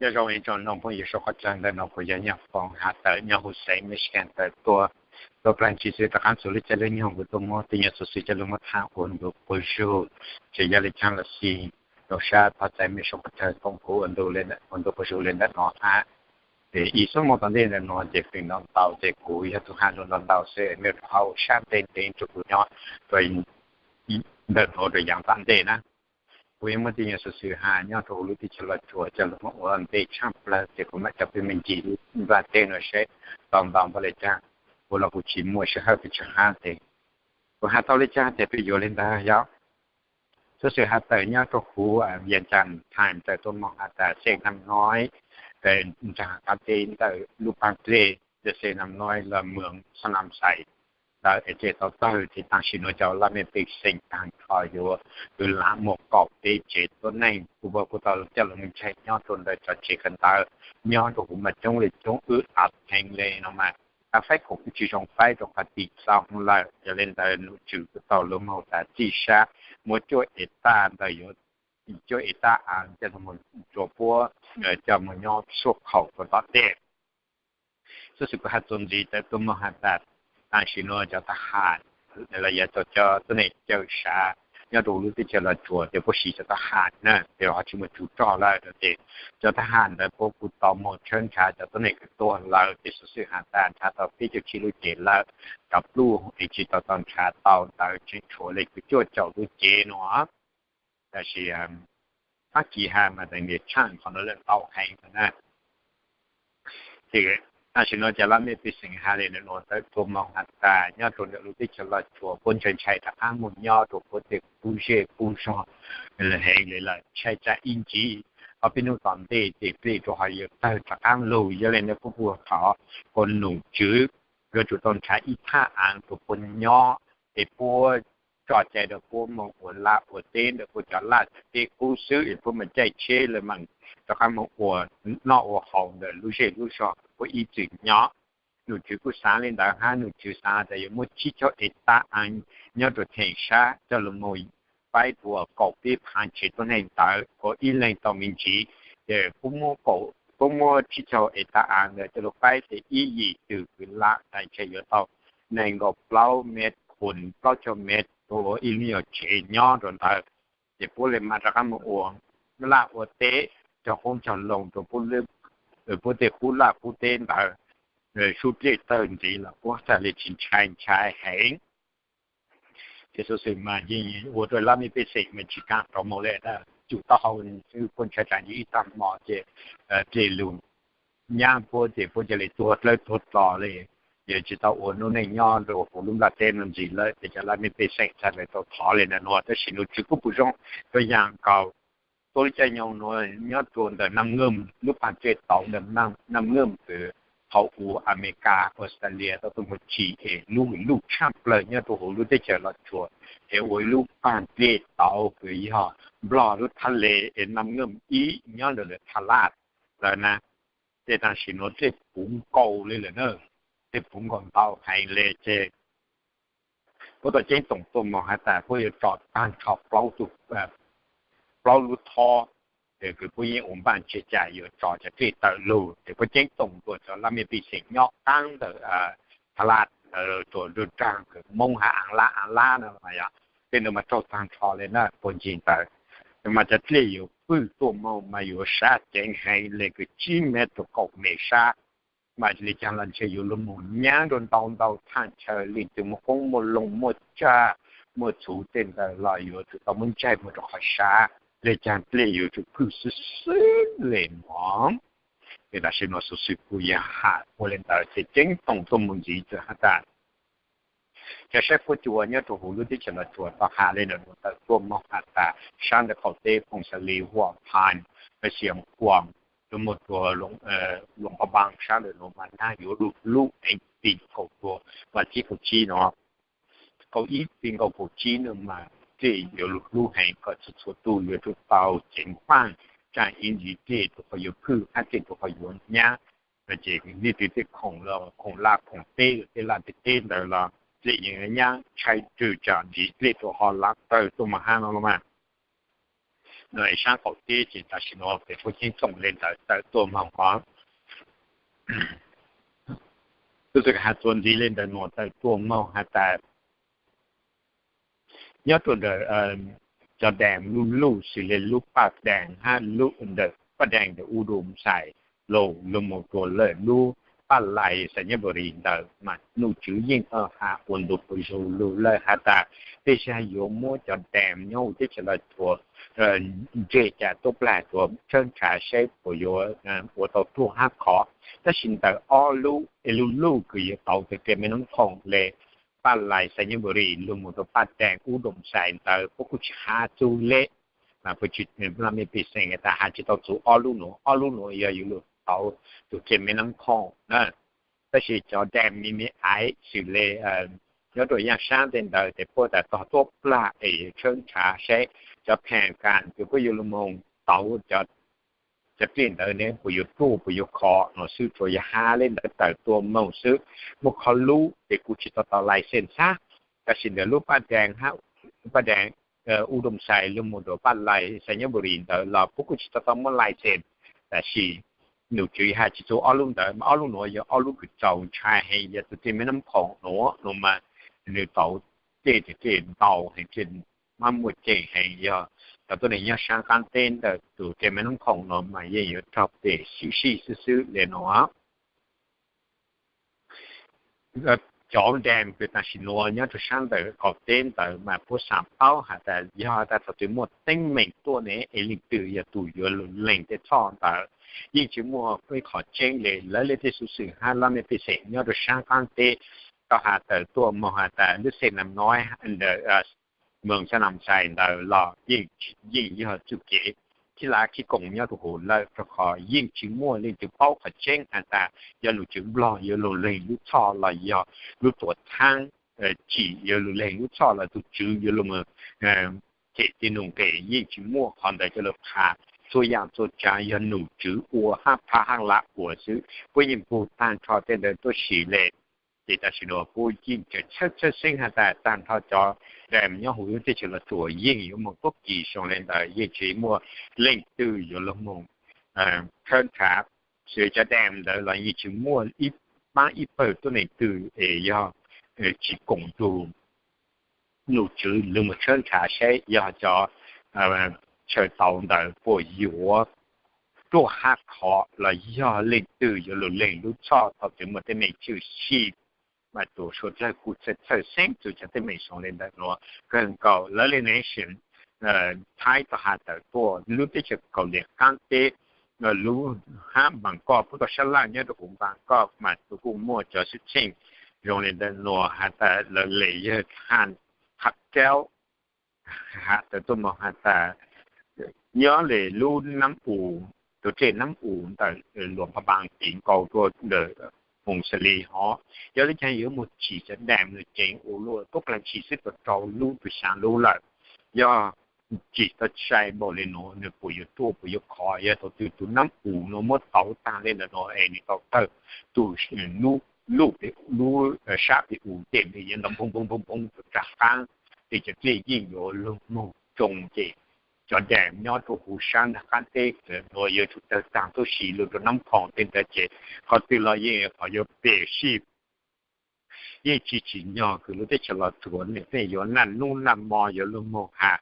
Nyob zoo ib tsoom mloog phooj ywg suav qhov chaw, ntawm no kuv yog Nyiaj Foom has tawm nyob huv xeev Michigan tawm tuaj, tuaj plag ntsis xwb rov qab txug lub caij lub nyoog kuv tuaj muab tej nyuag xov xwm coj los muab tham ua ntu quas zug, tsis yog li caag los xij, rau sab tog txais mej suav qhov chaw koom kuv ua ntu quas zug li ntawm no hab. Ib xuab moos tom ntej ntawm no ces feem ntau ntau ces kuv yog tug has lus ntau ntau xwb, mej rau hauv sab ntev ntev rau kuv nyob rau ntawm no rau yav tom ntej na. Kuv yuav muab tej nyuag xov xwm has nyob rau huv lub teb chaws Los Tsuas coj los muab ua ntej tshaj plawg ces kuv mam coj peb me ncig lub nplaj teb no seb tau ntau npaum li cas. Kuv los kuv tsis muaj sij hawm pes tsawg hab ces kuv has tau li cas ces peb yuav li ntawd yog. Xov xwm has tawm nyob rau huv Vias Cas Times tawm tuaj moog has tas xeem Nam Noib, nraag qaab teb ntawm lub paab dlej, xeem Nam Noib los moog Xa Nam Xais ntawd es tseem tau tawg ces tam sim nuav cov laj mej pej xeem taag nrho yuav kwv lam muaj kaum peb tsev tuab neeg kuj puab kuj tau coj los ntshai nyob rau ntawm cov tsev kawm ntawv nyob rau huv mas coob li coob wb av heev li no mas, faib khoom kuj tsis zoo faib rau qhov tim txoos lawm. Yog li ntawd nom tswv kuj tau lug moog tas txij sab muab cuaj ev taj ntawd yuav, cuaj ev taj aav coj moog rua puab coj moog nyob suaj khaum rua tom tej. Xov xwm kuv has txuas ntxiv tawm tuaj moog has tas tam sim nuav cov thab ham los yog cov tuab neeg cawm sav nyob rau lub teb chaws Los Tsuas ces puab siv cov thab ham na, ces ho tsis muaj tsov rog lawm ces cov thab ham ntawd puab kuj tau moog tshawb nrhav cov tuab neeg kws tuag lawm ces xov xwm has tas nrhav tau peb caug tsib lub cev lawm, cov pluj es tsis tau tau nrhav tau ntawd tseem tshuav li kwv cuaj caum lub cev no. Tab sis Fab Kis has mas tas nws tshaaj qhov no lawm ntau heev na. Ces tam sim nuav cov laj mej pej xeem has li nuav tawm tuaj moog has tas nyob rau ntawm lub teb chaws Los Tsuas puab ntshai ntshai rov qab moog nyob rau puab tej qub zej qub zog heev li lawm, ntshai tsam ib ntsis ob peb nub tom ntej ces dlej rua ho yuav tawg rov qab lug. Yog li ntawd puab kuj thov kuas nom tswv yuav tsum tau nrhav ib thab aav rua puab nyob es puab tso cai rua puab moog ua laj ua teb ntawm puab cov laj teb qub xwb es puab mas caij tsheb lawm mas rov qab moog ua noj ua haus ntawm lub zej lub zog puab ib txwm nyob. Nom tswv kuj xaav li ntawd hab, nom tswv xaav tas yuav muab tsib caug ev taj aav nyob rua theem sab coj lug moog faib rua kaum peb phaav tsev tuab neeg ntawd kuas ib leeg tau me ntsis. Ces puab muab tsib caug ev taj aav ntawd coj lug faib tes ib yim twg kwv lam tas ntshe yuav tau nees nkaum plaub mev, khuv plaub caug mev rua ib lub nyuag tsev nyob rua ntawd. Ces puab le maam rov qab moog ua laj ua teb, cog qoob cog loo rua puab tej qub laj qub teb ntawd. Sub dlej tawg ntxiv los puab txhaj le tsis ntshai ntshai heev. Ces xov xwm mas yeej ua rua laj mej pej xeem mas tsis kaam rov moog le, tsum taub hau xwb puab ntshai tsam ib tag hmo ces dlej lug nyab puab ces puab ca le tuag dlawb tuag rog le, yuav tsis tau ua noob neej nyob rua huv lub nplaj teb no ntxiv lawm. Ces cov laj mej pej xeem txhaj le tau thov le ntawm nuav, tab sis nom tswv kuj pum zoo rua yaam nkaus tuab lub caij nyoog nuav nyob rua ntawm Nam Ngam, lub paag dlej tauv ntawm Nam Ngam kws thaum u Amelikas, Australia tau tuaj moog tsim es lub hwm luj tshaj plawg nyob rua huv lub teb chaws Los Tsuas, es ua ib lub paag dlej tauv kws yog nplog lub thaj le es Nam Ngam ib nyob ntawm lawm Tha Laj lawm na. Ces tam sim nuav dlej puv nkaus le lawm na, dlej puv nkaus ntau heev le ces puab tau ceeb toom tuaj moog has tas puab yuav tso taag nrho plaub lub thob, ces kws puab yeej ua npaaj tsi cas yuav tso cov dlej tawm lug, ces puab ceeb toom tuaj cov laj mej pej xeem nyob qaab ntawm Tha Laj, tuam nrug nraag kws Moob has Aav Lab Aav Lab no mas yog tej ntawd mas raug taag nrho le na puag ncig ntawd. Mas cov dlej yuav pwj tuaj moog mas yuav sab ceev heev le kws tsib mev rua kaum mev sab. Mas le caag los ntshe yuav lug moog nyab rua ntau ntau thaj chaw, leej twg muaj qoob muaj loo muaj tsaj muaj txhuv tej ntawd los yuav tsum tau muab ntsaig moog rua qhov sab, le caag dlej yuav tsum pwj xwb xwb le nuav. Ces tam sim nuav xov xwm kuj yog has ua le ntawd ces ceeb toom tuaj moog ntxiv txawm has tas cov saib fuab cua nyob rua huv lub teb chaws Los Tsuas tau has le ntawm nuav tawm tuaj moog has tas sab ntawm qaum teb Phoom Xav Lis, Huam Phas, Xia Kuam, rua moog rua Luam Pha Npaas sab ntawm nuav mas nag yuav lug hlub heev, tim kaum rua vas thib kaum tsib no, kaum ib tim kaum kaum tsib no mas dlej yuav lug hlub heev kom txhua txhua tug yuav tsum tau ceev faj, tsaam ib ntsis dlej rua qhov yuav pwj hab dlej rua qhov yuav nyab. Ces leej twg tej khoom, khoom laj khoom teb, tej laj tej teb ntawd los dlej yeej nyab, ntshai tsam ntsis dlej rua ho lam tawg tuaj mas hab no los mas. sab qaum teb ces tam sim no peb puab ceeb toom le ntawd tawm tuaj moog os. Tub txhaj has txuas ntxiv le ntawm nuav tawm tuaj moog has tas nyob rua ntawm cov daam luj luj xws le lub Paj Daas hab lub ntawm Paj Daas ntawm U Dum Xais los lug moog rua lawm lub Paj Lais Xais Nyab Npu Ris ntawd mas nom tswv yeej tau has ua ntu zus lug lawm has tas tej zag yuav muab cov daam nyob huv teb chaws Los Tsuas ntseg ca tuab plag rua tshawb nrhav saib puas yuav ua tau ruaj hab khov. Tab sis ntawm ob lub es luj luj kws yuav tauv tug riam Meb Noob Khoom le Paj Lais Xais Nyab Npu Ris lug moog rua Paj Daas U Dum Xais ntawd puab kuj tsis has txug le. Mas puab tsis, laj mej pej xeem has tas has tsis tau txug ob lub nuav, ob lub nuav yog yuav lug tauv tug riam Meb Noob Khoom na. Tab sis cov daam me me aiv xws le nyob rua yaaj sab tej ntawd tes puab tas tog tuab plag es yuav tshawb nrhav saib cov pheej kas kws puab yuav lug moog tauv cov dlej ntawd ne puas yuav ruaj puas yuav khov no xwb, tsuas yog has le ntawd tawm tuaj moog xwb. Muaj qhov lub tes kuv tsis tau tau license xwb, tab sis ntawm lub Paj Daas hab Paj Daas U Dum Xais lug moog rua Paj Lais Xais Nyab Npu Ris ntawd los puab kuj tsis tau tau muab license. Tab sis nom tswv has tsis txug ob lub ntawd, mas ob lub nuav yog ob lub kws txaus ntshai heev, yog tug riam Meb Noob Khoom nuav no mas nwg tauv dlej, dlej ntau heev, dlej mab muaj ceem heev, yog cov tuab neeg nyob saab qaab teb ntawm tug riam Meb Noob Khoom no mas yeej yuav raug pem sim sij xwb xwb le nuav. Cov daam kws tam sim nuav nyob rua saab ntawm qaum teb ntawd mas puab xaav paub has tas yog tas thaum twg muaj teeb meem tuaj ne es leej twg yog tug yuav lug leeg tej txhoj ntawd. Yeej tsis muaj ib qhov tseeb le. Lawv le tej xuv xwm hab laj mej pej xeem nyob rua saab qaab teb tau has tawm tuaj moog has tas lub Xais Nam Noib ntawm moog Xais Nam Xais ntawd los yeej, yeej yog txuj kev khib lab khib koom nyob rua huv lawm, rua qhov yeej tsis muaj leej twg paub qhov tseeb has tas yog nom tswv Nplog yuav lug leeg lub txhoj los yog lub tuam thaab tsim yuav lug leeg lub txhoj los tug tswv yuav lug moog cem tej num nqes, yeej tsis muaj qhov ntawd coj lug qha. Txhua yaam txhua tsaav yog nom tswv ua hab phab hab lam ua xwb. Puab yeej pug taag nrho tej ntawd tuab si le. Ces tam sim nuav puab yeej tseem txhawj txhawj xeeb has tas taag nrho cov daam nyob huv lub teb chaws Los Tsuas yeej yuav moog tuab kis zoo le ntawd, yeej tsis muaj leej twg yuav lug moog tshawb nrhav. Xws cov daam ntawd los yeej tsis muaj ib, paab ib pawg tuab neeg twg es yog tsis koom tug nom tswv lug moog tshawb nrhav saib yog cov chaw tauv ntawd puas yuav ruaj hab khov los yog leej twg yuav lug leeg lub txhoj thaum twg muaj teeb meem tshwm sim. Mas tug suav dlawg kuj txhawj txhawj xeeb txug cov teeb meem zoo le ntawm nuav kawg nkaus. Lawv le nation Thaib tau has tawm tuaj lub teb chaws Kaus Lim qaab teb, lub hab Npaas Koj, puab tau sab laj nyob rua huv Npaas Koj mas tug kuj muaj cov xwm txheej zoo le ntawm nuav has tas lawv le yawg Khaj Kaub has tawm tuaj moog has tas nyob le lub Naab U, tug dlej Naab U ntawm Luas Pha Npaas tim nkaus rua ntawm Moos Xas Lis hov, yog le caag yuav moog tsim cov daam no ceev ua luaj tuab plag tsim xwb tau rau lub tug xyaa lub lawm. Yog tsim tau sai npaum le nuav nwg puas yuav ruaj puas yuav khov? Yog thaum twg tug Naab U no muab tauv taag le ntawm nuav es nwg tau tawg tug luj pem, lub sab pem u tes nwg yuav ntau phoov phoov phoov phoov rua tsaag qaab, ces cov dlej yeej yuav lug moog tsoo ces cov daam nyob rua huv sab ntawm qaab teb nuav yuav tsum tawg taag tuab si lug rua Naab Khoom tej ntawd ces qhov twg los yeej qhov yuav pem sij. Yeej tsis tsim nyog kws lub teb chaws Los Tsuas nwg tej yuav naj nub naj mo yuav lug moog has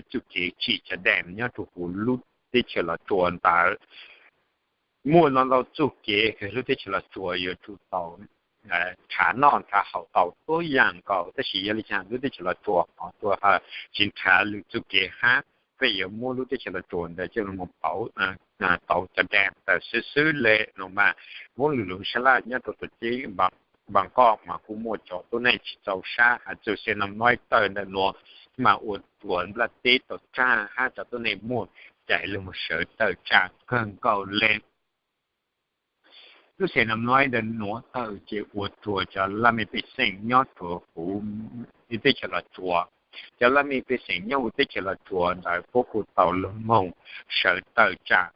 txuj kev tsim cov daam nyob rua huv lub teb chaws Los Tsuas ntawd. Muaj ntau ntau txuj kev kws lub teb chaws Los Tsuas yuav tsum tau nrhav noj nrhav haus tau tuab yaam nkaus, tab sis yog le caag lub teb chaws Los Tsuas ho tuaj tsis nrhav lwm txuj kev hab, peb yuav muab lub teb chaws Los Tsuas ntawd coj lug moog tauv cov daam ntawd xwb xwb le no mas. Muab lug lug sab laj nyob rua tuam ceeb Npaas Koj mas kuj muaj cov tuab neeg tsis txaus sab has txug Xais Nam Noib tawg ntawm nuav mas ua rua nplaj teb tau tsaag hab cov tuab neeg muaj cai lug moog sawv tawm tsaam kawg nkaus le. Lub Xais Nam Noib ntawm nuav tawg ces ua rua cov laj mej pej xeem nyob rua huv teb chaws Los Tsuas, cov laj mej pej xeem nyob huv teb chaws Los Tsuas ntawd puab kuj tau lug moog sawv tawm tsaam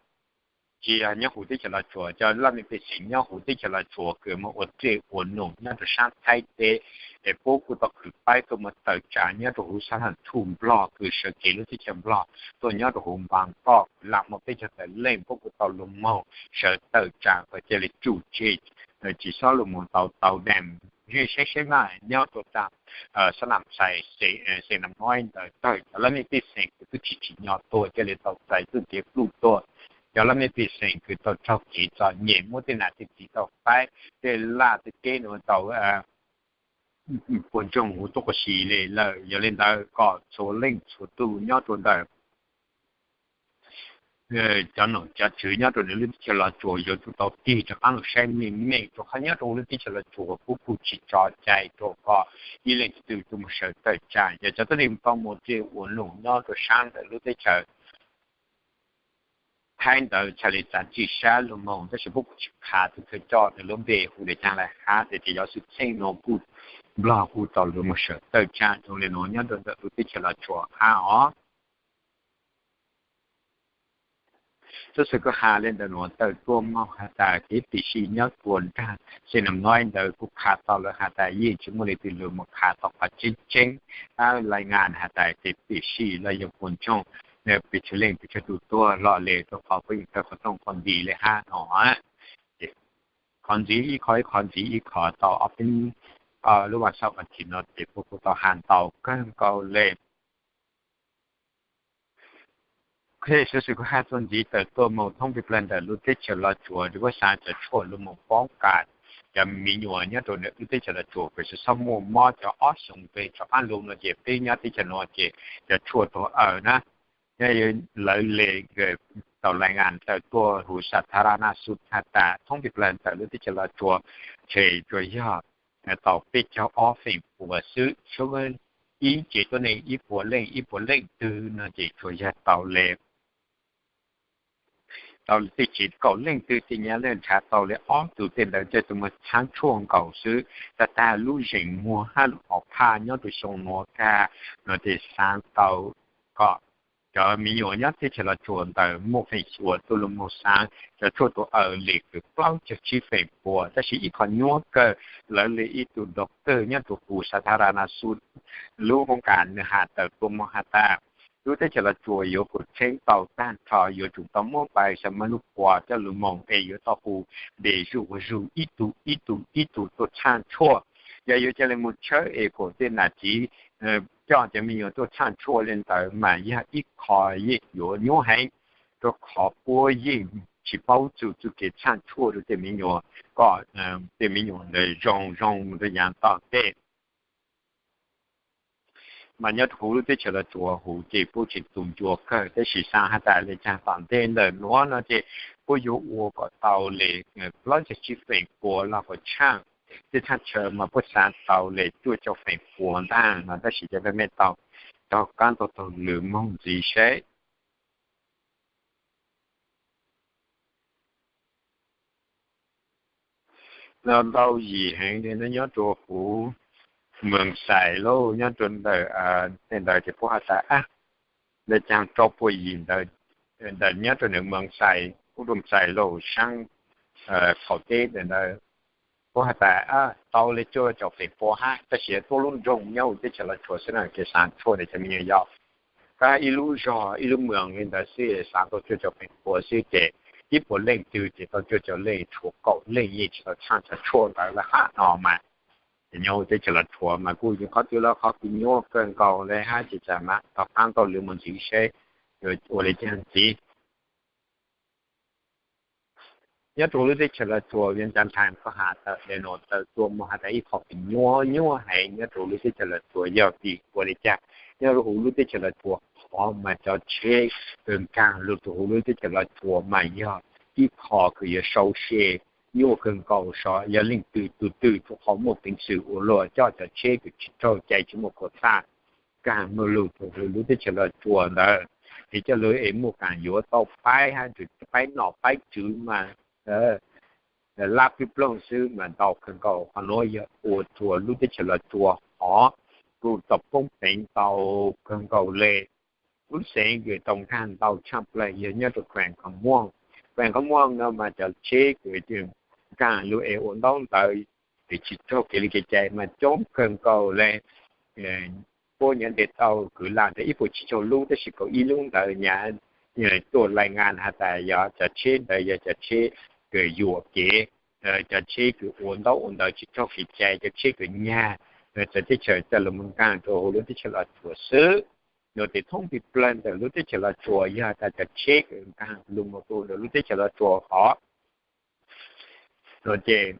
tsis yog nyob huv teb chaws Los Tsuas, cov laj mej pej xeem nyob huv teb chaws Los Tsuas kws moog ua dlej ua num nyob rua saab Thaib teb, es puab kuj tau khwv paib tuaj moog tawm tsaam nyob rua huv saab Has Thuj Nplog kws sawv kev lub teb chaws Nplog tuaj nyob rua huv Npaas Koj, lam muaj peb caug tawm leej, puab kuj tau lug moog sawv tawm tsaam kom ca le tsuj tseg, tsis xob lug moog tau tau dam. Saib saib mas nyob rua taag Xab Nam Xais, xeem Nam Noib ntawd tawg cov laj mej pej xeem kws tub tsis tsim nyog tuag ca le tau txais txuj kev pluj tuaj. Cov laj mej pej xeem kws tau raug kev txom nyem, muab tej nam tej txiv tau faib, tej laj tej teb nuav tau puag ntsoog huv tuab quas si le lawm. Yog le ntawd kom txhua leej txhua tug nyob rua ntawm cov nom cov tswv nyob rua nwg lub teb chaws Los Tsuas yuav tsum tau tig rov qaab lug saib meej meej, rua qhov nyob rua lub teb chaws Los Tsuas puab kuj tsis tso cai rua kom ib leej twg tug moog sawv tawm tsaam. Yog cov tuab neeg tau moog dlej ua num nyob rua saab ntawm lub teb chaws Thaib ntawd txhad le txav tswj sab lug moog, tab sis puab kuj tsis qha tug thawj coj nwg lub npe hu le caag le hab, tes tes yog xwm txheej nuav kuj Nplog kuj tau lug moog sawv tawm tsaam zoo le nuav nyob rua ntawm lub teb chaws Los Tsuas hab os. Xov xwm kuj has le ntawm nuav tawm tuaj moog has tas kev pim sij nyob rua nraag xeem Nam Noib ntawd kuj qha tau lawm has tas yeej tsis muaj leej twg lug moog qha tau qhov tseeb tseeb, hab lais ngas has tas kev pim sij los yog puag ntsoog pes tsawg leej pes tsawg tug tuag lug le rua qhov puab yeej tawg qhov rooj qhov nti le hab no. Qhov ntxiv ib qho, ib qhov ntxiv ib qho tau ob peb lub vas xauj vas thiv no tes puab kuj tau has ntau kawg nkaus le. Xov xwm kuj has txuas ntxiv tawm tuaj moog thoob pes plawg ntawm lub teb chaws Los Tsuas, puab xaav cov tshuaj lug moog poob kas cov me nyuam nyob rua ntawm lub teb chaws Los Tsuas kws tsis txhob muaj mob cov ob xyoo peg rov qaab lug no ces peb nyob teb chaws nuav ces cov tshuaj tuag awm na. Nyob lawv le tau lais ngas tawm tuaj huv Sa Tha Ra Na Xu has tas thoob pes plawg ntawm lub teb chaws Los Tsuas tseg tsuas yog tau peb caug ob feem pua xwb, suav ib tsev tuab neeg ib puas leej ib puas leej twg no ces tsuas yog tau le tau le tej tsev kaum leej twg tej nyab leej nrhav tau le ob tug tej ntawd coj tug moog txhaab tshuaj nkaus xwb. Tag tag lub zeem muag hab lub hom phaj nyob rua xyoo nuav kag no tes xaav tau kom cov me nyuam nyob teb chaws Los Tsuas ntawd muaj feem xyuam tuaj lug moog xaav cov tshuaj tuag awm le kws plaub caug tsib feem pua. Tab sis ib qho nyuaj kawg, lawv le ib tug doctor nyob rua huv Sa Tha Ra Na Xu lub hoob kas nwg has tawm tuaj moog has tas lub teb chaws Los Tsuas yuav kov tsheeb tau tag nrho yuav tsum tau muab npais xa mab lub kua coj lug moog es yuav tau hu npe zuj ua zug ib tug ib tug ib tug tuaj txhaaj tshuaj. Yog yuav ca le moog tshawb es kom tej nam txiv coj cov me nyuam tuaj txhaaj tshuaj le ntawd mas yog ib qho yeej yuav nyuaj heev, rua qhov puab yeej tsis paub txug txuj kev txhaaj tshuaj rua tej me nyuam kom tej me nyuam ntawd zoo zoo rua yaav tom ntej. Mas nyob rua huv lub teb chaws Los Tsuas huv ces puab tseem tu ncua kawg, tab sis xaav has tas le caag tom ntej ntawm nuav no ces puab yuav ua kom tau le plaub caug tsib feem pua lug kom txhaaj. Tej txhaaj tshuaj mas puab xaav tau le cuaj caug feem pua ntaag no, tab sis cov me me tau taug qaab tau taug lwm moog ntxiv seb. Ntau yim heev le nyob rua huv Moos Xais lauj, nyob rua ntawm tej ntawd ces puab has tas le caag rau puag yim ntawd, ntawm nyob rua ntawm Moos Xais, ub Moos Xais lauj, saab qaum teb ntawd, puab has tas tau le cuaj caum feem pua hab, tab sis tuab lub nroog nyob huv teb chaws Los Tsuas xwb na ces xaav tshuaj ntawm cov me nyuam yaus. Kab ib lub zog ib lub moos le ntawd xwb xaav tau cuaj caum feem pua xwb ces ib puas leej twg ces tau cuaj caum leej, tshuav kaum leej yeej tsis tau txhaaj cov tshuaj ntawd lawm hab no mas. Ces nyob huv teb chaws Los Tsuas mas kuj yog qhov twg los qhov kws nyuaj kawg nkaus le hab ces txawm mas taug qaab tau lwm moog ntxiv seb yuav ua le caag ntxiv. Nyob rua lub teb chaws Los Tsuas, Vias Cas Times kuj has tawm le nuav tawm tuaj moog has tas ib qho kws nyuaj nyuaj heev nyob rua lub teb chaws Los Tsuas yog vim ua le caag. Nyob rua huv lub teb chaws Los Tsuas hov mas cov tsheb kws nkaag lug rua huv lub teb chaws Los Tsuas mas yog ib qho kws yuav sau se nyuaj kawg nkaus, yog leej twg tug twg rua qhov muaj peev xwm ua luaj coj cov tsheb kws tsis raug cai tsis muaj kua txaj nkaag moog lug rua huv lub teb chaws Los Tsuas ntawd, es coj lug es muaj kaam yuav tau paib hab paib nom paib tswv mas lab pib ploog xwb mas ntau kawg nkaus. Qhov nuav yog ua rua lub teb chaws Los Tsuas hov kuj tau poob peev ntau kawg nkaus le. Lub xeev kws tau nkaag ntau tshaaj plawg yog nyob rua Khuees Kos Muag, Paj Qhov Muj no mas cov tsheb kws nkaag lug es ua ntaub ntawv es tsis raug kev li kev cai mas coob kawg nkaus le. Puab nyob nte tau kwv lam tau ib puas tsib caug lub, tab sis kaum ib lub ntawd nyam tuaj lais ngas has tas yog cov tsheb ntawd yog cov tsheb kws yuam kev, cov tsheb kws ua ntaub ua ntawv tsis raug kev cai, cov tsheb kws nyag txawv teb chaws coj lug moog nkaag rua huv lub teb chaws Los Tsuas xwb. Nuav tes thoob plig plawg ntawm lub teb chaws Los Tsuas yog tas cov tsheb kws nkaag lug moog rua ntawm lub teb chaws Los Tsuas hov. Nuav ces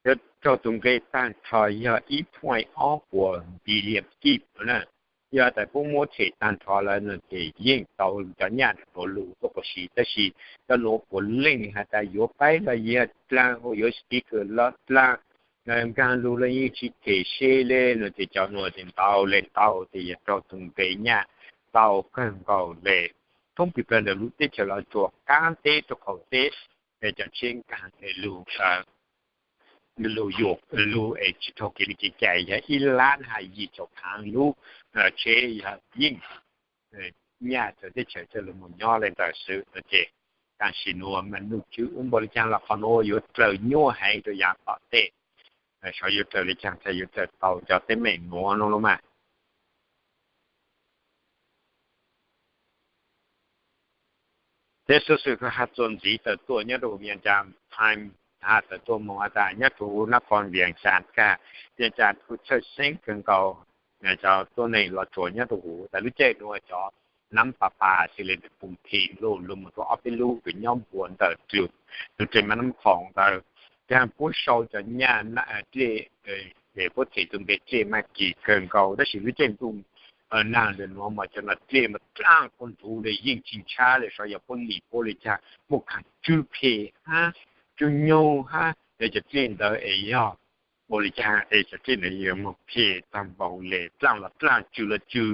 yuav raug tug nqe taag nrho yog ib point ob puas billion kib na. Yog tas puab muab them taag nrho lawm no ces yeej tau cov nyaj nuav lug tuaj quas si, tab sis cov nuav puav leej has tas yuav paib los yog dlaag, yuav speaker los dlaag, nkaag lug los yeej tsis them se le no ces cov nuav ces ntau le ntau ces yog raug tug nqe nyaj ntau kawg nkaus le. Thoob plig plawg ntawm lub teb chaws Los Tsuas kaab teb rua qaum teb, cov tsheb nkaag lug, lug yuam lug es tsis raug kev li kev cai yog ib lab hab yim caum phaav lub tsheb yog yeej nyaj txawv teb chaws coj lug moog nyob le ntawd xwb no ces. Tam sim nuav mas nuj tswv ua npaum li caag los qhov nuav yuav dlaws nyuaj heev rua yaav tom ntej. Saib yuav dlaws li caag txhad yuav dlaws tau cov teeb meem nuav no los mas. Teb xov xwm kws has txuas ntxiv tawm tuaj nyob rua huv Vias Cas Times has tawm tuaj moog has tas nyob rua huv nab qhov Vias Cas kag, Vias Cas kuj txhawj xeeb kawg nkaus cov tuab neeg Los Tsuas nyob rua huv tas lub caij nuav cov nab pas pas xws le poos phem luj lug moog rua ob peb lub kws nyob npuab ntawm lub roob mab nab qhoo ntawd, ces puab sau cov nyaj dlej, puab them tug npe dlej maj kis kawg nkaus tab sis lub caij ntuj nag ntawm nuav mas cov no dlej mas dlaaj quas ntug le yeej tsis ntshab le, saib yog puab lim puab li caag muaj khaam tswb phem hab tswb nyoog hab cov dlej ntawd es yog ua li caag es cov dlej ntawd yuav moog phem taag npaum le dlaaj los dlaaj tsw los tsw,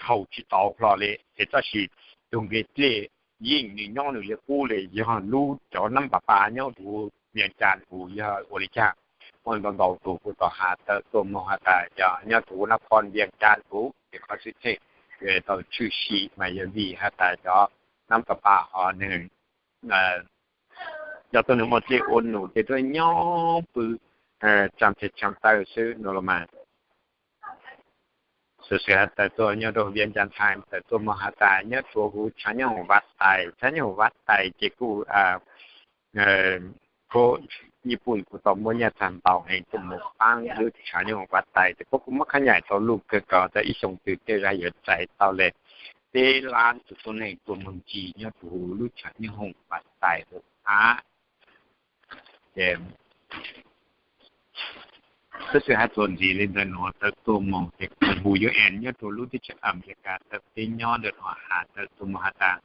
haus tsis tau hlo le es tab sis tug npe dlej yeej nws nyob nws li qub le yog lub cov nab pas pas nyob huv Vias Cas huv yog ua li caag. Muaj ntau ntau tug kuj tau has tawm tuaj moog has tas yog nyob rua huv nab qhov Vias Cas huv ces qhov xwm txheej tau tshwm sim mas yog vim has tas cov nab pas pas hov nwg cov tuab neeg muaj dlej ua num ces tuaj nyob pw tsaam tes tsaam taw xwb no los mas. Xov xwm has tawm tuaj nyob rua huv Vias Cas Times tawm tuaj moog has tas nyob rua huv tshav nyooj hoom Vav Tais, tshav nyooj hoom Vav Tais ces kuj puab Nyij Pooj kuj tau muab nyaj txag ntau heev tuaj moog paab lub tshav nyooj hoom Vav Tais ces puab kuj muab qhab nyaim tau luj kawg nkaus tas ib xyoo twg tej zag yuav txais tau le peb lab tug tuab neeg tuaj moog ncig nyob rua huv lub tshav nyooj hoom Vav Tais huv hab. Xov xwm has txuas ntxiv le ntawm nuav tawm tuaj moog ces koom huv U N nyob rua lub teb chaws Amelikas tawm peb nyob ntawm nuav has tawm tuaj moog has tas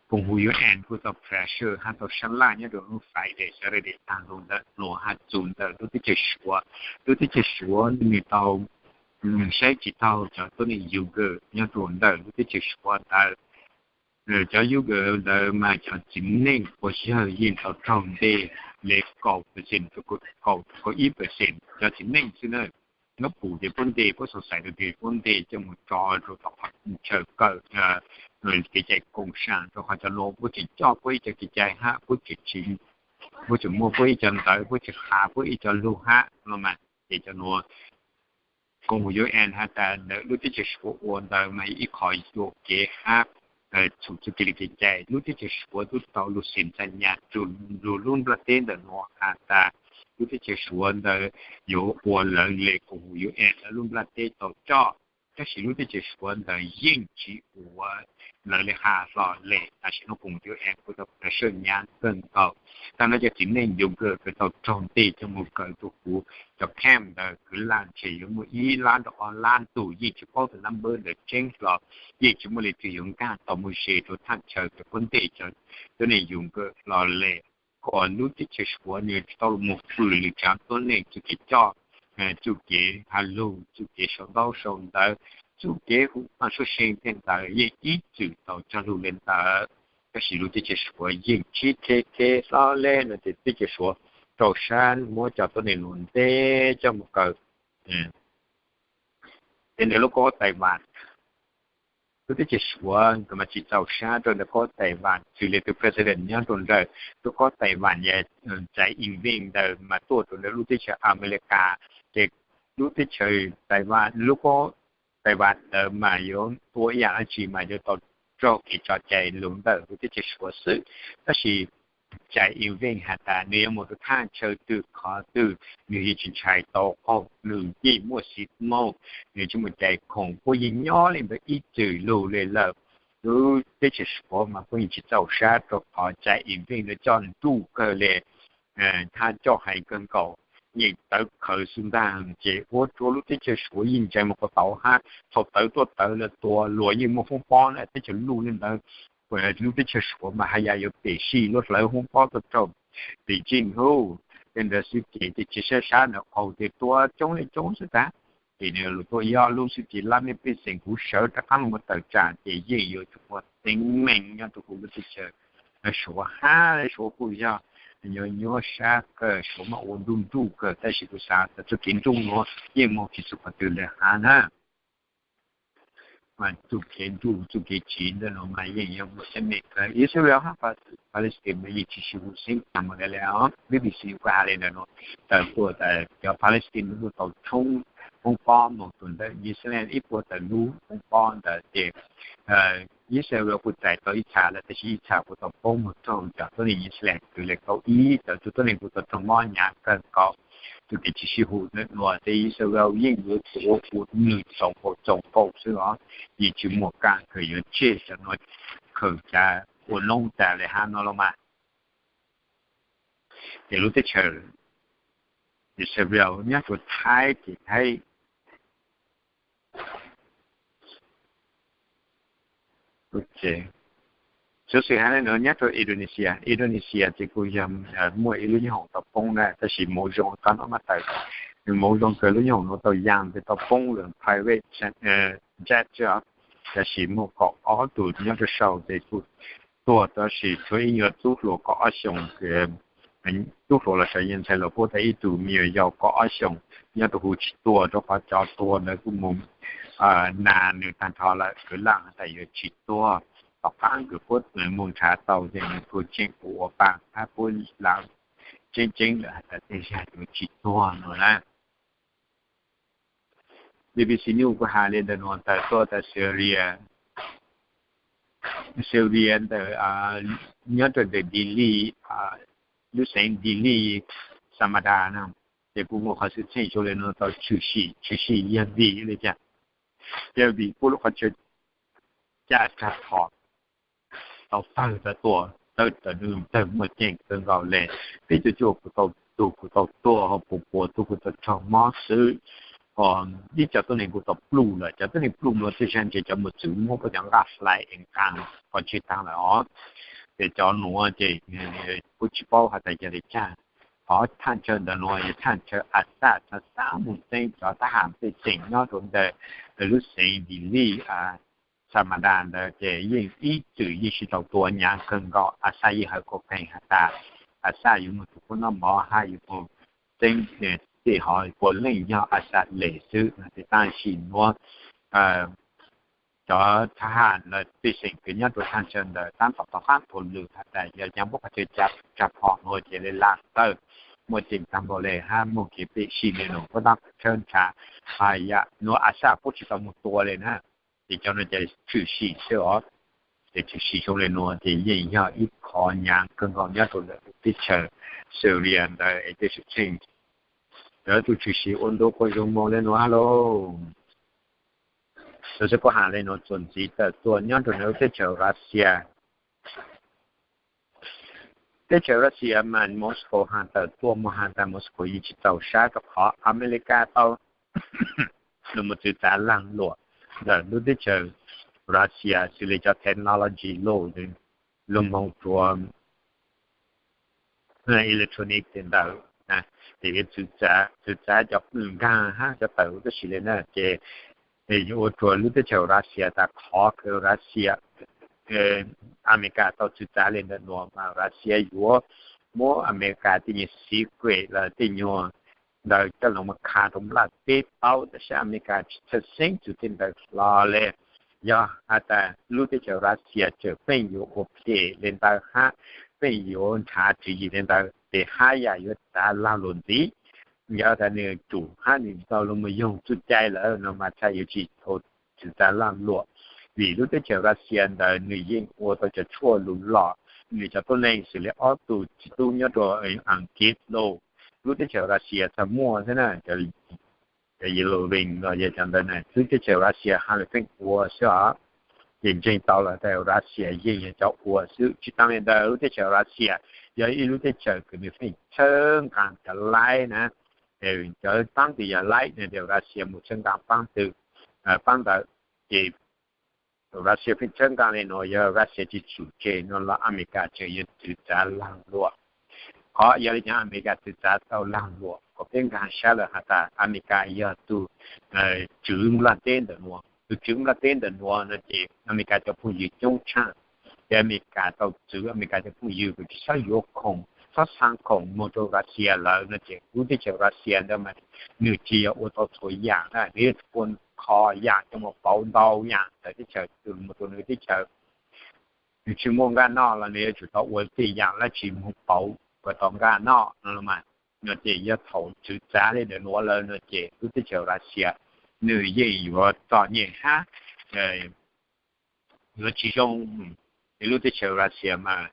koom huv U N kuj tau pressure hab tau sab laj nyob rua hnub Friday, Saturday taag lug ntawm nuav has txug ntawm lub teb chaws Suav. Lub teb chaws Suav nwg tau saib tsis taug cov tuab neeg Uyghur nyob rua ntawm lub teb chaws Suav ntawd. Cov Uyghur ntawd mas cov txiv neej quas yawg yeej tau raug nteg le kaum percent, kaum, kaum ib percent cov txiv neej xwb na. Nyob pum ces puab nteg, puab xav xaiv rua puab nteg coj mus tso rua tom qhov chaw kawm kev cai koom sam, rua qhov cov nuav puab tseem coj puab ib co kev cai hab puab tseem, puab tseem muaj puab ib co ntawv, puab tseem qha puab ib co lug hab no mas ces cov nuav koom U N has tas ntawm lub teb chaws Suav ua ntawd mas ib qho yuam kev hab txhum txuj kev li kev cai. Lub teb chaws Suav tub tau lug xim ntxa nyas rua lug lub nplaj teb ntawm nuav has tas lub teb chaws Suav ntawd yuav ua lawv le koom U N lawv lub nplaj teb tau coj, tab sis lub teb chaws Suav ntawd yeej tsis ua lawv le has hlo le. Tam sim nuav koom U N kuj tau pressure nyab kawg nkaus. Taag nuav cov txiv neej Uyghur kws tau raug nteg coj mus kaw rua huv cov camp ntawd kwv lam ntshe yuav muaj ib lab rua ob lab tug, yeej tsis paub tug number ntawd tseeb los yeej tsis muaj leej twg yuav nkaag tau mus ze rua thaaj chaw kws puab nteg cov tuab neeg Uyghur los le. Kom lub teb chaws Suav nwg tau mus fwm lwm tsaav tuab neeg txuj kev coj, txuj kev has lug, txuj kev sau ntaub sau ntawv, txuj kev hu paaj suab see tej ntawd yeej ib txwm tau cog lug le ntawd. Tab sis lub teb chaws Suav yeej tsis khe khe hlo le no ces teb chaws Suav rau sab muab cov tuab neeg luam ntev coj mus kaw. Ces ntawm lub kaub Taiwan, lub teb chaws Suav nkawd mas tsis txaus sab rau ntawm kaub Taiwan, xws li tus president nyob rau ntawm lub kaub Taiwan yog Tsai Ing-wen ntawd mas tuaj rau ntawm lub teb chaws Amelikas. Ces lub teb chaws Taiwan, lub kaub Taiwan ntawd mas yuav ua ib yam dab tsi mas yuav tau raug kev tso cai los ntawm lub teb chaws Suav xwb. Tab sis Tsai Ing-wen has tas nws yuav mus rau thaj chaw twg qhov twg nws yeej tsis ntshai tau qaug, nws yeej muaj xis mooj, nws tsis muaj cai khoom, puab yeej nyob li ntawd ib txwm lug li lawm. Lub teb chaws Suav mas puab yeej tsis txaus sab rau qhov Tsai Ing-wen ntawd coj nruj kawg li, thaj coj heev kawg nkaus, yeej tawv qhawv xwb ntag. Ces ua rau lub teb chaws Suav yeej ntshai mus kom tau hab, thaum tawv tuaj tawv lawm tua luag yeej muaj foob pob na, teb chaws luj li ntawd. Lub teb chaws Suav mas haj yam yuav pem sij lub hlawv foob pob tuaj rau Beijing hub. Tej ntawd xwb ces tsis sab sab ntawd qaug ces tua coob li coob xwb tag. Ces nws lug tuaj yog lub xwb ces lab mej pej xeem kuv sawv rov qab los mus tawm tsam ces yeej yuav tsum muaj teeb meem nyob rau huv lub teb chaws Suav hab. Suav kuj yog nyuaj nyuaj sab kawg, Suav mas ua nruj nruj kawg, tab sis kuv xav tas txuj kev nruj nuav yeej muaj kev txug qhov twg lawm hab na. Mas txuj kev nruj txuj kev tsiv ntawm no mas yeej yog muaj teeb meem kawg. Israel hab Palestine mas yeej tsis sib hum xeeb tag mus li os. B B C kuj has li ntawm no, tawm tuaj tas cov Palestine kuj tau tshoob foob pob mus rau ntawm Israel ib puas tawm lub foob pob ntawd ces Israel kuj txais tau ib txha lawm, tab sis ib txha kuj tau poob mus raug cov tuab neeg Israel kws le kaum ib, cov tuab neeg kuj tau raug mob hnyav kawg nkaus. Txuj kev tsis sib hum ntawm no ces Israel yeej yuav tsum ua nws txaus npaum txaus npaum xwb os, yeej tsis muaj kaaj khaws yuav tseg cov no, khaws cav ua noob tas li hab no los mas. Ces lub teb chaws Israel nyob rau Thaib ces Thaib Xov xwm has le nuav nyob rau Indonesia, Indonesia ces kuj yog muaj ib lub nyob hoom tau poob na, tab sis moo zoo qab no mas tawm, moo zoo kawg lub nyob hoom nuav tau yaa, tau poob lawm, private jet, tab sis muaj kaum ob tug nyob rau saum ces kuj tuag, tab sis tshuav ib nyuag tub hluas kaum ob xyoos, tub hluas los sav yeej ntxhais los puab tas ib tug me nyuam yaus kaum ob xyoos nyob rau huv tsis tuag, rau qhov cov tuag ntawd kuj mus nas nws tag nrho lawm, kwv lam has tas yuav tsis tuag. Tom qab nkawd puab mus nrhav tau ces nws kuj tseem ua paam hab puab lam tseeb tseeb lawm has tas tej zag yuav tsis tuag no na. B B C News kuj has li ntawm nuav tawm tuaj tas Syria, Syria ntawm nyob rau ntawm Dili, lub xeev Dili, Samada na, ces kuj muaj qhov xwm txheej zoo li no tau tshwm sim, tshwm sim yog vim li cas? Yog vim puab lub qhov chaw caj rag phom tau tawg tawm tuaj, tawg tawm nws tawg muaj ceem kawg nkaus le, peb tug cuaj kuj tau, tug kuj tau tuag, puas puas tug kuj tau raug mob xwb. Ib co tuab neeg kuj tau pluj lawm, cov tuab neeg pluj nuav tej zag ntshe cov mos txwv muab puab cov nqaj hlais es nqaa pov tseg taag lawm os. Ces cov nuav ces kuj tsis paub has tas yog li cas. Qhov thaj chaw ntawd nuav yog thaj chaw Assad xav xav mus txeeb cov thab ham pej xeem nyob rau ntawm lub xeev Dili, Samada ntawd ces yeej ib txwm yeej sib tau tua hnyav kawg nkaus. Assad yeej hawv kuj qee has tas Assad yuav mus tua puab noj mov hab yuav mus txeeb, tej hov puav leej yog Assad le xwb no. Ces tam sim nuav cov thab ham los pej xeem kws nyob rau thaj chaw ntawd tab tom tom qab tuaj lwm has tas yog yaa puab qhov chaw caj rag phom nuav ces le lam tawm, muaj ceem taag npaum le hab muaj kev pem sij le nuav puab tab tom tshawb nrhav has yam nuav Assad puab tsis tau mus tua le na. Ces cov nuav ces tshwm sim xwb os. Ces tshwm sim zoo le nuav ces yeej yog ib qho hnyav kawg nkaus nyob rau ntawm teb chaws Syria ntawd es tej xwm txheej cov tub tshwm sim ua ntu quas zoo moo le nuav hab lauj. Xov xwm kuj has le nuav txuas ntxiv tawm tuaj nyob rau ntawm teb chaws Russia. Teb chaws Russia mas Moscow has tawm tuaj mus has tas Moscow yeej tsis txaus sab rau qhov Amelikas tau lug mus txwv txav laag luam ntawm lub teb chaws Russia xws li cov technology lug, lug moog rua electronic ntawd, ces yuav txwv txav cov nkaag hab cov tawm tab sis le na ces yuav ua rua lub teb chaws Russia tas qhov kws Russia, Amelikas tau txwv txav le ntawm nuav mas Russia yuav muab Amelikas tej nyuag secret los tej nyuag ntawd coj los mus kha rau nplaj teb paub, tab sis Amelikas tsis txhawj xeeb txug tej ntawd hlo le. Yog has tas lub teb chaws Russia tseem pheej yuav ua phem le ntawd hab pheej yuav nrhav tswv yim le ntawd ces hab yam yuav txav lag luam ntxiv. Yog tas nwg tsum hab nwg tau lug moog yoog txuj cai lawm no mas txhad yuav tsis tau txav lag luam, vim lub teb chaws Russia ntawd nwg yeej ua tau cov tshuaj lug lom nwg cov tuab neeg xws le ob tug txiv tub nyob rua Askiv lauj. Lub teb chaws Russia txhad muaj xwb na, cov yellow vein los yog cov ntawd na, lub teb chaws Russia has lawm pheej ua xwb os. Ces ntseeg tau lawm tas Russia yeej yog cov ua xwb. Tsis taag le ntawd lub teb chaws Russia yog ib lub teb chaws kws nwg pheej txhawb nqaa cov laib na, cov taab tis yog laib no ces Russia mus txhawb nqaa paab twg paab ntawd. Ces Russia pheej txhawb nqaa le nuav, yog Russia tsis tsum tseg no los Amelikas tseem yuav txwv txav lag luam. Qhov yog le caag Amelikas txwv txav tau lag luam, kuas peb nkaag sab lawm has tas Amelikas yog tug tswv nplaj teb ntawm nuav. Tug tswv nplaj teb ntawm nuav no ces Amelikas cov phooj ywg coob tshaaj. Ces Amelikas tau txwv Amelikas cov phooj ywg kuas tsi xob yuav khoom, xob xaa khoom moog rua Russia lawm no ces lub teb chaws Russia ntawd mas nwg tsi yog ua tau txhua yaam na, nwg yuav tsum ua qho yaam coj moog pauv ntau yaam ntawm teb chaws tug moog rua nwg teb chaws. Nwg tsi muaj nqaj noj los nwg yuav tsum tau ua tej yaam dlaab tsi moog pauv kuas tau nqaj noj no mas. No ces yog thaum txwv txav le ntawm nuav lawm no ces lub teb chaws Russia nwg yeej yuav txom nyem hab yuav tsi zoo. Es lub teb chaws Russia mas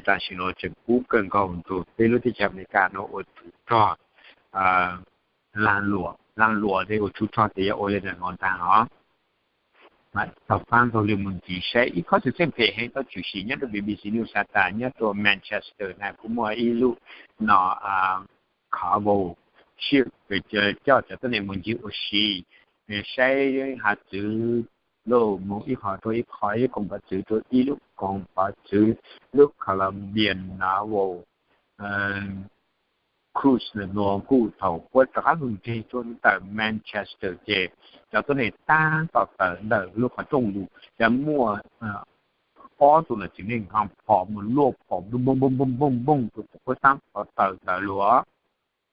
tam sim nuav tseem kub kawg nkaus nrug peb lub teb chaws Amelikas nuav ua tsov rog, lag luam, lag luam tes ua tsov rog tes yog ua le ntawm nuav ntaag os. Tau faab ntaug lug moog ntxiv saib ib qhov xwm txheej phem heev tau tshwm sim nyob rua B B C News has tas nyob rua Manchester na kuj muaj ib lub no carnival, sij coj cov tuab neeg moog ncig ua si, saib hav txwv lug moog ib qho rua ib qho, ib koog pov txwv rua ib lub koog pov txwv, lub Colombian Naval Cruise no kuj thaum puab rov qaab lug nteg rua ntawm Manchester ces cov tuab neeg taab tom tawm ntawm lub qhov rooj lug, cov muaj ob tug nam txiv neej nqaa phom moog luaj phom npoog npoog npoog npoog npoog rua puab taab tom tawm ntawd lug.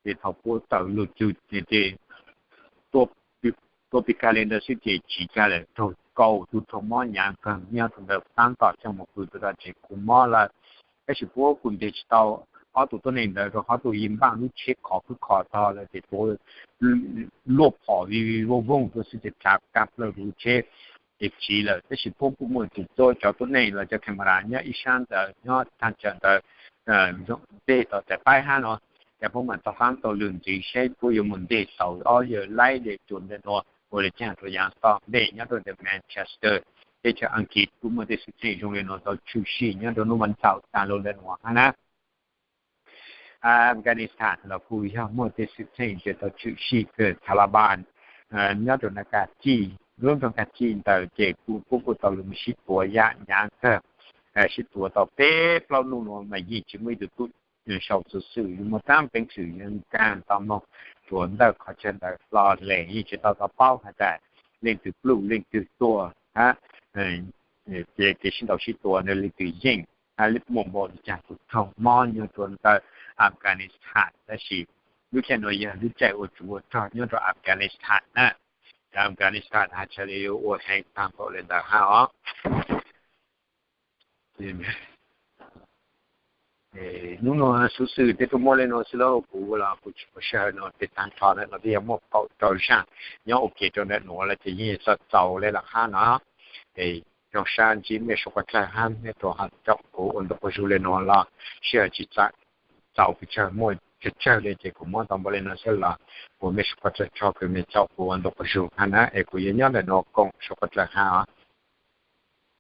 Ces thaum puab tawm lug txug ces tua pis kag le ntawd xwb ces tsis kag lawm, raug kaum tug raug mob hnyav kawg nyob rua ntawd, taab tom coj moog pw rua tom tsev kuj mob lawm. Tab sis puab kuj nteg tsis tau ob tug tuab neeg ntawd rua qhov tug yeej npaaj lub tsheb khov kub khov tog lawm ces puab luaj phom vij vij vooj vooj rua xwb ces rhav kag plawg lub tsheb ces tsiv lawm. Tab sis puab kuj muaj tug tuab, cov tuab neeg los cov camera nyob ib sab ntawd nyob taag chaw ntawd nteg tom txais paib hab no. Ces puab mam tau faab tau lug ntxiv saib puab yuav moog nteg tau ob yawg laib le rua ntawm nuav ua le caag rua yaav tom ntej nyob rua ntawm Manchester, teb chaws Askiv kuj muaj tej xwm txheej zoo le nuav tau tshwm sim nyob rua nub vaaj ntxaum taag lug ntawm nuav hab na. Afghanistan los kuj yog muaj tej xwm txheej tau tshwm sim kawg. Taliban nyob rua nroog Kabul, lub nroog Kabul ntawd ces kuj puab kuj tau lug moog sib tua yam hnyav kawg, sib tua tau peb plaub nub nuav mas yeej tsis muaj ib tug tub sau xuv xwm, yuav muaj taab peev xwm yuav nkaag tau moog rua ntawm qhov chaw ntawd hlo le, yeej tsis tau tau paub has tas leej twg pluj leej twg tuag hab kev sib ntaus sib tua ntawd leej twg yeej, hab muaj npaum le caag tug raug mob nyob rua ntawm Afghanistan. Tab sis lub caij nuav yog lub caij ua tsov ua rog nyob rua Afghanistan na. Afghanistan has tas le yuav ua heev taag npaum le ntawd hab os. Nub nuav xuv xwm teb tug muaj le nuav xwb lauj, kuv los kuv tsis muaj sij hawm no tej taag nrho ntawm nuav twb yog muaj kaum rau zaaj nyob ua ke rau ntawm nuav lawm ces yeej txaus txaus le lawm hab no. Zoo sab ntsib mej suav dlawg hab mej tau caum kuv ua ntu quas zug le nuav los sij hawm tsis txaus pes tsawg, muaj tsawg tsawg le ces kuv muab tau npaum le nuav xwb los ua mej suav dlawg tog kws mej caum kuv ua ntu quas zug hab na es kuv yuav nyob ntawm nuav koom suav dlawg hab os.